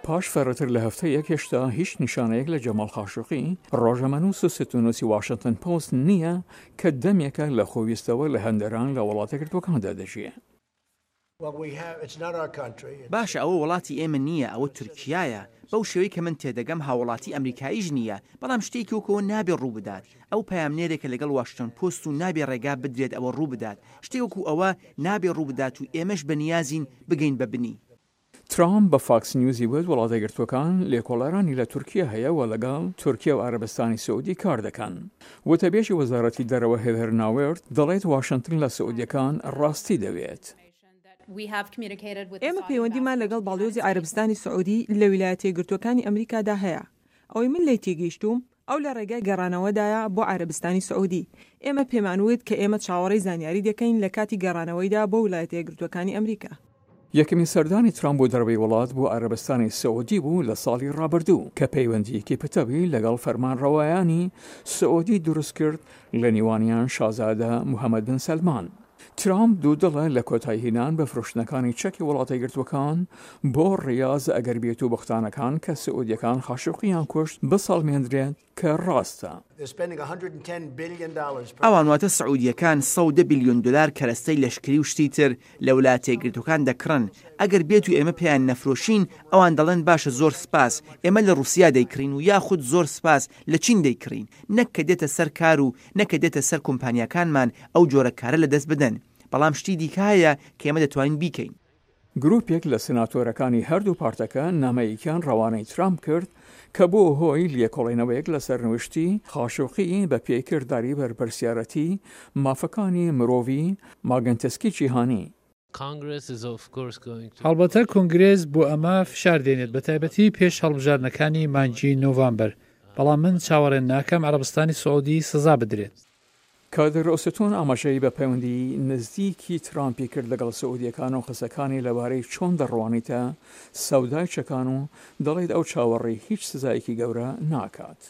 پاش فەرەتر لە هەفتەیەک هێشتا هیچ نیشانەیەک لە جەماڵ خاشقی، ڕۆژنامەنووس و ستوننووسی واشنتن پۆست نییە کە دەمێکە لە خۆویستەوە لە هەندەران لە وڵاتەکردووەکاندا دەژیێ. باشە ئەوە وڵاتی ئێمە نییە، ئەوە تورکیایە. بەو شێوەی کە من تێدەگەم هاووڵاتی ئەمریکاییش نییە، بەڵام شتێکی وەک ئەوە نابێ ڕوو بدات. ئەو پەیامنێرێکە لەگەڵ واشنتۆن پۆست و نابێ ڕێگا بدرێت ئەوە ڕوو بدات. شتێک وەکوو ئەوە نابێ ڕوو بدات و ئێمەش بە نیازین بگەین بە بنی. ترامپ بە فاکس نیوزی وت وڵاتەیەکگرتووەکان لێکۆڵەرانی لە تورکیا هەیە و لەگەڵ تورکیا و عەرەبستانی سعودی کار دەکەن. وتەبێژی وەزارەتی دەرەوە هێذەر ناوێرت دەڵێت واشنتن لە سعودیەکان ڕاستی دەوێت. ئێمە پەیوەندیمان لەگەڵ باڵیۆزی عەرەبستانی سعودی لە ویلایەتەیەکگرتووەکانی ئەمریکادا هەیە. ئەوەی من لێی تێگەیشتووم، ئەو لە ڕێگای گەڕانەوەدایە بۆ عەرەبستانی سعودی. ئێمە پێمان وت کە ئێمە چاوەڕێی زانیاری دەکەین لە کاتی گەڕانەوەیدا بۆ ویلایەتەیەکگرتووەکانی ئەمریکا. یەکەمین سەردانی ترامپ بۆ دەرەوەی وڵات بۆ عەرەبستانی سعودی بوو لە ساڵی ڕابردوو، کە پەیوەندییەکی پتەوی لەگەڵ فەرمانڕەوایانی سعودی دروستکرد، لە نێوانیان شازادە محەمەد بن سەلمان. ترامپ دوودڵە لە کۆتاییهێنان بە فرۆشتنەکانی چەکی وڵاتەیەکگرتووەکان بۆ ڕیاز ئەگەر بێتو بوختانەکان کە سعودیەکان خاشقیان کوشت بسەڵمێندرێت کە ڕاستە. ئەوان واتە سعودیەکان 110 بیلیۆن دۆلار کەرەستەی لەشکری و شتی تر لە ولاتەیەکگرتووەکان دەکڕن، ئەگەر بێتو ئێمە پێیان نەفرۆشین ئەوان دەڵێن باشە زۆر سپاس ئێمە لە ڕوسیا دەیکڕین و یاخود زۆر سپاس لە چین دەیکڕین، نەک کە دێتە سەر کار و نە کە دێتە سەر کۆمپانیاکانمان ئەو جۆرە کارە لەدەست بدەن، بەڵام شتی دیکە هەیە کە ئێمە دەتوانین بیکەین. گروپێک لە سناتۆرەکانی هەردوو پارتەکە نامەیەکیان ڕەوانەی ترامپ کرد کە بووە هۆی لێکۆڵینەوەیەک لە سەرنوشتی خاشقی بە پێی کرداری بەرپرسیارەتی مافەکانی مرۆڤی ماگنتسکی جیهانی. هەڵبەتە کۆنگرێس بۆ ئەمە فشار دێنێت بەتایبەتی پێش هەڵبژاردنەکانی مانگی نۆڤامبەر، بەڵام من چاوەڕێ ناکەم عەرەبستانی سعودی سزا بدرێت. کادر ئۆستون ئاماژەی بە پەیوەندی نزیکی ترامپی کرد لەگەڵ سعودیەکان و قسەکانی لەبارەی چۆن دەڕوانیتە سەودای چەکان و دەڵێت ئەو چاوەڕێی هیچ سزایەکی گەورە ناکات.